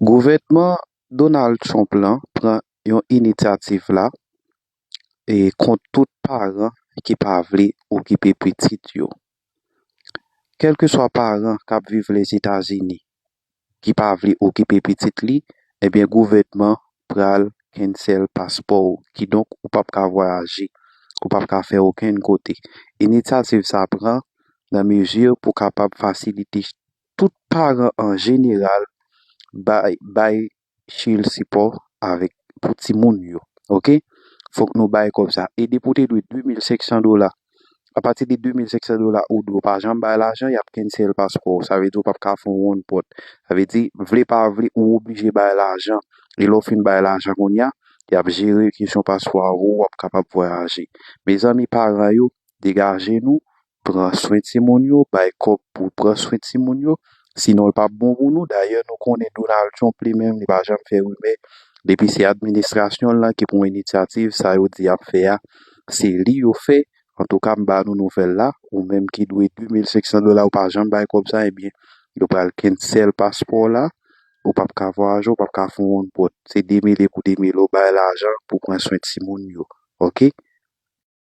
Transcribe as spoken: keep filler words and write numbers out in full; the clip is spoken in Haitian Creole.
Gouvènman Donald Trump lan pran yon inisyativ la e kont tout paran ki pa vle okipe pitit yo. Kèlkeswa paran k ap viv Lèzetazini ki pa vle okipe pitit li, ebyen gouvènman pral cancel paspò w. Kidonk, ou p ap ka vwayaje, ou p ap ka fè okenn kote. Inisyativ sa pran nan mezi pou kapab fasilite tout paran an jeneral bay, bay child support avèk pou timoun yo. Oke? Fòk nou bay kòb sa. E depi w te dwe de mil senk san dola, apati de de mil senk san dola ou dwe, ou pa janm bay lajan, y ap cancel paspò w. Sa vle di ou p ap ka fè yon one pot. Sa vle di, vle pa vle, ou oblije bay lajan. E lè w fin bay lajan kounye a, y ap jere kesyon paspò a pou w, w ap kapab vwayaje. Mezanmi, paran yo, degaje nou, pran swen timoun yo, bay kòb pou pran swen timoun yo, sinon l p ap bon pou nou. Dayè, nou konnen Donald Trump li menm, li pa janm fè rimè. Depi se administrasyon l lan ki pran inisyativ, sa yo di y ap fè a, se li yo fè. Antouka, m ba nou nouvèl la, ou menm ki dwe de mil senk san dola, ou pa janm bay kòb sa, ebyen, yo pral cancel paspò w la, ou p ap ka vwayaje, ou p ap ka fè yon one pot. Se demele pou demele, ou bay lajan pou pran swen timoun yo. Oke?